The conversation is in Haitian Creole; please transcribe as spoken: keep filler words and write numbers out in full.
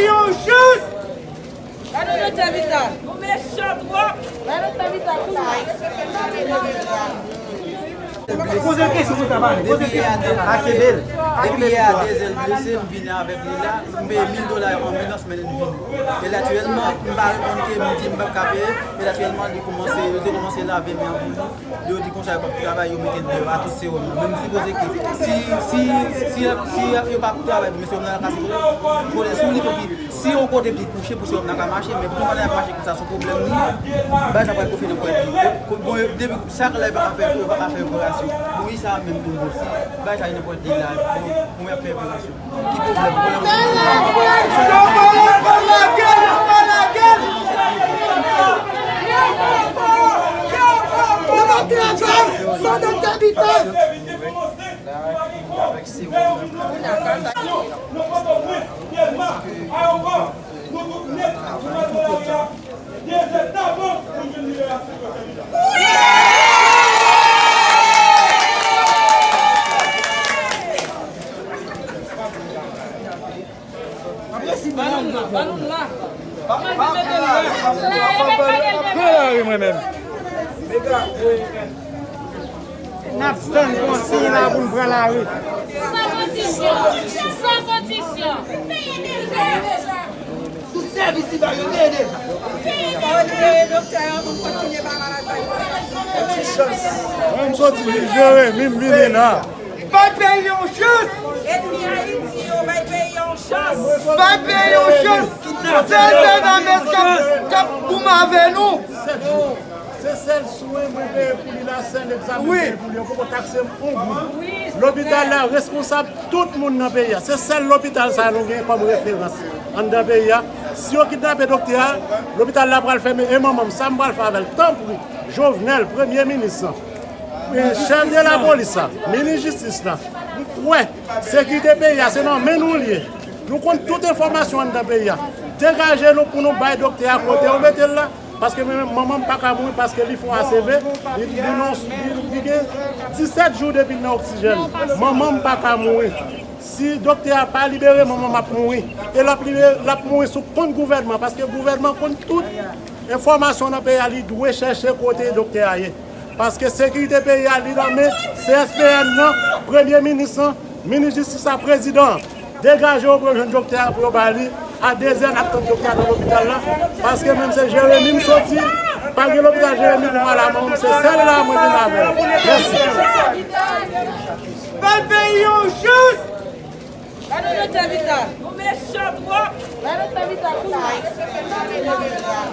Yon jis! Gade doktè Vital. Nou mechan twòp. Gade doktè Vital kounye a. Poze l kesyon pou ta pale. Poze l kesyon. Depi yè a de zèl blese, m vini avèk li la. M peye mil dola anbilans, mennen l vini. E la aktyèlman, m pa reponn ke m di m p ap ka peye. E la aktyèlman, li kòmanse, yo te kòmanse lave men an pou li. Yo di konsa yo p ap travay, yo mete deyò a tout sewòm nan. Men m sipoze ke si, si, si, si yo p ap travay pou men sewòm nan la kase vole, vole sou li pou ki, si yon kote pou kouche pou sewòm nan ka mache, men pou kòman l ap mache konsa sou pwoblèm li, bagay sa pral konfye nan pwèt li. Bon, yo, depi chak lè yo pa ka fè, yo pa ka fè operasyon. Bon, wi, sa menm tou bon, si bagay sa nan pwèt li la, bon, bon, y ap fè operasyon. Ki pwoblèm? Yo pa lage, yo pa lage, yo pa lage. Yo pa travay san doktè Vital. Ba nou la, ba nou la. Pran lari mwen menm. N ap tann konsiy la pou n pran lari. San kondisyon, san kondisyon. Tout sèvis li ba yo peye deja. Fò l peye doktè an pou l kontinye bay malad la. Ti chans. Mwen m soti Jeremi, m vini la. Bay peyi yon chans. Ènmi Ayiti yo, bay peyi yon chans. Bay peyi yon chans. Se L P nan men k ap, k ap goumen avè nou. Se sèl swen mwen peye pou li la, sèl egzamen mwen peye pou li. Yo poko takse m yon goud. Lopital la responsab tout moun nan peyi a. Se sèl lopital sa a nou gen kòm referans anndan peyi a. Si yo kidnape doktè a, lopital la pral fèmen. E manman m, sa m pral fè avè l? Tanpri, Jovenel, premye minis lan, e chèf de lapolis la, minis jistis la, m kwè sekirite peyi a se nan men nou l ye. Nou konn tout enfòmasyon anndan peyi a. Degaje nou pou nou bay doktè a kote yo mete l la. Paske mwen menm, manman m pa ka mouri paske li fè yon A C V, li, li nan, li, li gen disèt jou depi l nan oksijèn. Manman m pa ka mouri. Si doktè a pa libere, manman m ap mouri. E l ap libere, l ap mouri sou kont gouvènman, paske gouvènman konn tout enfòmasyon nan peyi a, li dwe chèche kote doktè a ye. Paske sekirite peyi a, li nan men C S P N nan, premye minis lan, minis jistis la, prezidan an. Degaje yo pou yo jwenn doktè a, pou yo ba li. A de zè n ap tann doktè a nan lopital la. Paske menm se Jeremi m soti, pa gen lopital Jeremi pou m al a manman m, se sèl la mwen vin avè l. Mèsi. Bay peyi yon chans. Gade doktè Vital. Nou mechan twòp. Gade doktè Vital kounye a.